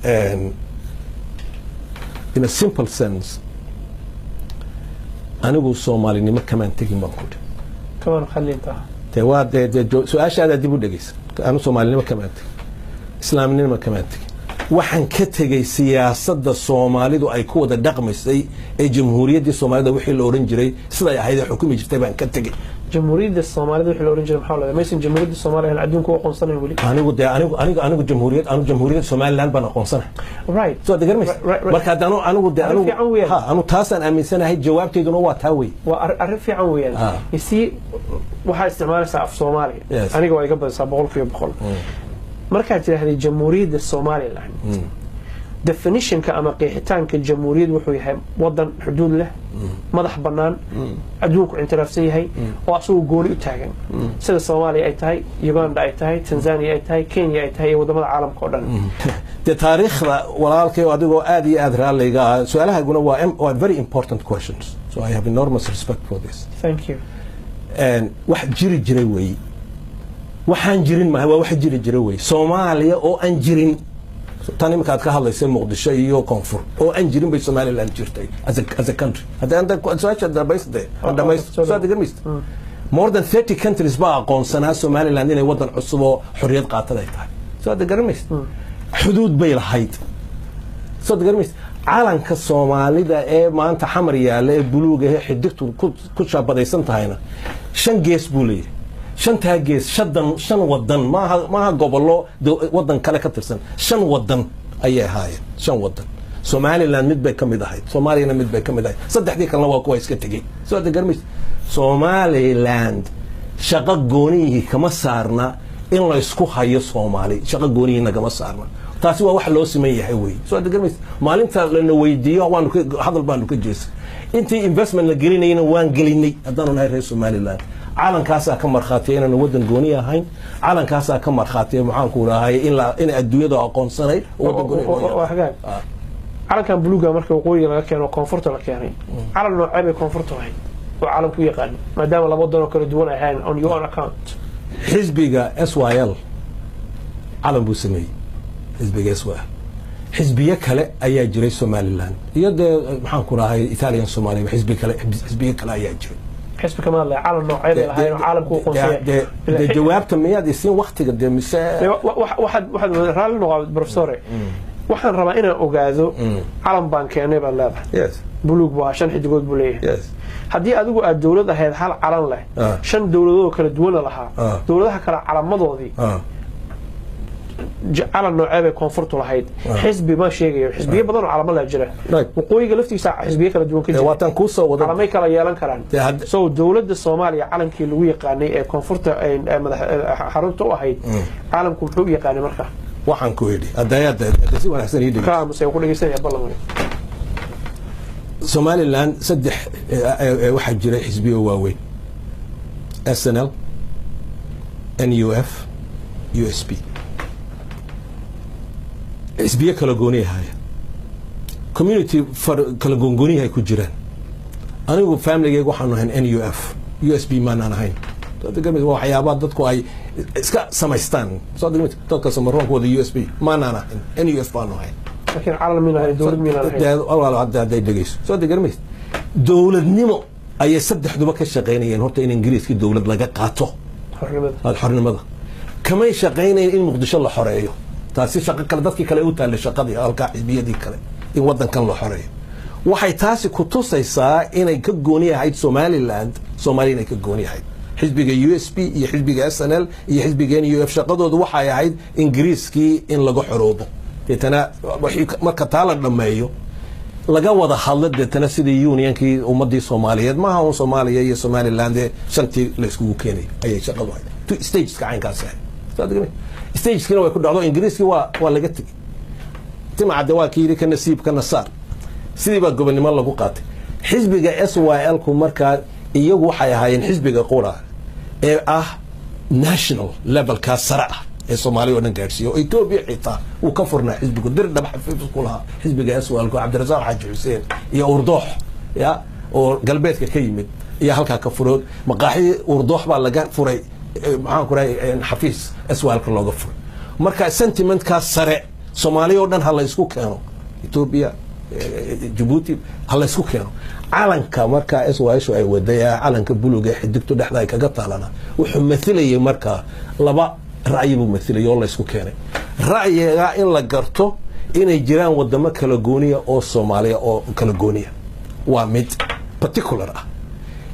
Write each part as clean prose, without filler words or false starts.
In a simple sense, anigu Soomaalinimo kamaan tegin baan ku idhi. Kamaan khalinta. Dee waa dee su-aashaadaa dib u dhegeysa. Anu Soomaalinimo kamaan tegin, Islaamnimo kamaan tegin. Waxaan ka tegey siyaasadda Soomaalidu ay ku wada dhaqmaysay ee Jamhuuriyaddii Soomaalida wixii la oran jiray, siday ahayd ee xukumi jirtay baan ka tegey. Jamhuuriyadda Soomaalida wixii la oran jiray maxaa la maysan Jamhuuriyadda Soomaaliya aan adduunka u aqoonsanayn weli. Anigu dee anigu jamhuuriyad, anigu Jamhuuriyadda Somaliland baan aqoonsanahay. Soo degarmaysa? Right. Marka haddaan anigu dee Arrin anigu fiican weeyaan. Ha, anu taasaan aaminsanahay, jawaabteyduna waa taa wey. Waa arrin fiican weeyaan. You see, waxaa isticmaalaysaa af Soomaaliya. Aniga waa iga badisaa 100%. Markaad tidhaahday Jamhuuriyadda Somaliland, definitionka ama qeexitaanka jamhuuriyad wuxuu yahay wadan xuduud leh, madax bannaan, adduunku ictiraafsan yahay oo asagoo gooni u taagan, sida Soomaaliya ay tahay, Uganda ay tahay, Tanzania ay tahay, Kenya ay tahay iyo wadamada caalamka oo dhan. Dee taariikhda, walaalkay, adigoo aad iyo aad raalliga ah, su-aalahaguna waa very important questions, so I have enormous respect for this. Thank you. Wax jiri jiray weeye, waxaan jirin maaha, waa wax jiri jira weeye. Soomaaliya oo aan jirin, tan iminka aad ka hadlaysa Muqdisho iyo Koonfur oo aan jirin bay Somaliland jirtay as a country. Hadda anta su-aasha dhamayste, aan dhamaysto, soo degan maysta. More than 30 countries baa aqoonsanaa Somaliland inay wadan cusub oo xorriyad qaatad ay tahay. Soo degan maysta? Xuduud bay lahayd. Soo degan maysta? Calanka Soomaalida ee maanta Xamar yaalla ee buluuga ee xidigtu ku shaabadaysan tahayna shan gees buu leeyahay. Shantaa gees shadan shan wadan maaha gobollo wadan kale ka tirsan, shan wadan ayay ahaayeen. Shan wadan, Somaliland mid bay ka mid ahayd, Soomaaliyana mid bay ka mid ahayd, saddexdii kalena waa kuwa iska tegey. Soo degan maysa? Somaliland shaqo goonihii kama saarna in la isku hayo Soomaali, shaqo goonihii nagama saarna. Taasi waa wax loo siman yahay wey. Soo degan maysa? Maalinta lana weydiiyo waanu ka hadal baanu ka jeesay. Intii investment la gelinayna waan gelinay haddaanu nahay reer Somaliland. Calankaasaa ka markhaatiya inaanu wadan gooni ahayn. Calankaasaa ka markhaatiya, maxaanku rahay, in adduunyada aqoonsanayd wadan gooni loo Waa yahay. Hagaag. Calankan buluuga marka waqooyiga laga keeno oo koonfurta la keenay, calan noocee bay koonfurta ahayd oo calan ku yaqaan, maadaama laba wadan oo kala duwan ay ahayn, on your own account? Xisbiga SYL calan buu sameeyey. Xisbiga SYL, xisbiyo kale ayaa jiray Somaliland iyo dee, maxaan ku rahay, Italian Somalia, xisbi kale, xisbiyo kale ayaa jiray. Xisbi kama hadlaya, calan noocee bay lahaayeen oo caalamku u aqoonsanya? Dee jawaabta miyaad isiin waktiga dee mise? Waxaad raalli noqo, professore, waxaan rabaa inaan ogaado calan baan keenay baad leedahay. Buluug buu ahaa, shan xidigood buu leeyahay. Haddii adigu aad dowlad ahayd hal calan leh, shan dowladood kala duwana lahaa, dowladaha kale calamadoodii, calan noocee bay koonfurtu lahayd? Xisbi ma sheegayo, xisbiyo badan oo calamo leh jira. Waqooyiga laftiisa xisbiyo kala duwan ka jira. Waataan kuu soo wada. Calamay kala yeelan karaan. So dowladda Soomaaliya calankii lagu yaqaanay ee koonfurta madax xarunta u ahayd, caalamku muxuu u yaqaanay marka? Waxaan ku idhi hadda si wanaagsan ii dhegeyso. Ka aamusay, ku dhegeysanaya ballan. Somaliland saddex waxaa jiray xisbiyo waaweyn: SNL, NUF, USP. Xisbiyo kala gooni ahaaya, community far kala goongooniyahay ku jiraan. Anigu familygeyga waxaanu ahayn NUF, USP maanaan ahayn. Soo degan waa waxyaabaha dadku ay iska samaystaan. Soo degan dadka Samaroonkooda USP maanaan ahayn, NUF baanu ahayn. Laakiin calan miin ahayn, dowlad miin ahayn. Dee, walaalo, hadda hadday dhegeyso, soo degan maysa, dowladnimo ayay saddexduba ka shaqaynayeen horta, in Ingiriiskii dowlad laga qaato. Xornimada. Xornimada kamay shaqaynayn in Muqdisho la xoreeyo. Taasi shaqo kale, dadkii kale u taallay shaqadii halkaa, xisbiyadii kale, in wadankan la xoreeyo. Waxay taasi ku tusaysaa inay ka gooni ahayd Somaliland, Soomaaliya inay ka gooni ahayd. Xisbiga USP iyo xisbiga SNL iyo xisbiga NUF shaqadoodu waxay ahayd Ingiriiskii in laga xoroobo, deetana marka taa la dhammeeyo laga wada hadlo, deetana sidii unionkii ummadii Soomaaliyeed, maaha un Soomaaliya iyo Somaliland ee shantii la iskugu keenay, ayay shaqadu ahayd. Two stageska caynkaasi ahayd. Soo degmay. Stageskina way ku dhacdo, Ingiriiskii waa laga tegey. Timacadde waa kii yidhi ka nasiib kana saar. Sidii baa gobonnimo lagu qaatay. Xisbiga SYL ku markaa iyagu waxay ahaayeen xisbiga qura ee ah national levelkaa sare ah ee Soomaaliya oo dhan gaadhsiiyo, oo Ethiopia xitaa wuu ka furnaa xisbigu. Dir dhaba xafiis ku lahaa xisbiga SYL ku Cabdirasaaq Xaaji Xuseen iyo Urdoox ya oo galbeedka ka yimid iyo halkaa ka furood maqaaxidii Urdoox baa laga furay, maxaan ku rahay, xafiis SYL ka looga furay. Marka sentimentkaa sare Soomaaliya oo dhan ha la isku keeno, Etoobiya, Jabuuti ha la isku keeno. Calanka markaa SYL ay waday, calanka buluga ee xidigtu dhexda ay kaga taalana, wuxuu mathilayay markaa laba ra'yi buu mathilayay oo la isku keenay. Ra'yiga in la garto inay jiraan wadamo kala gooniya oo Soomaaliya oo kala gooniya waa mid particular ah,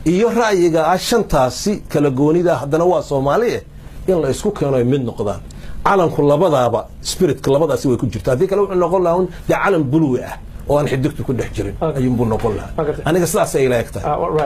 iyo ra'yiga ah shantaasi kala goonida haddana waa Soomaaliye in la isku keeno ay mid noqdaan. Calanku labadaaba spiritka labadaasi way ku jirta. Haddii kale wuxuu noqon lahaa un dee calan buluwi ah oo aan xidigtu ku dhex jirin ayuunbuu noqon lahaa. Aniga sidaasay ila eg tahay.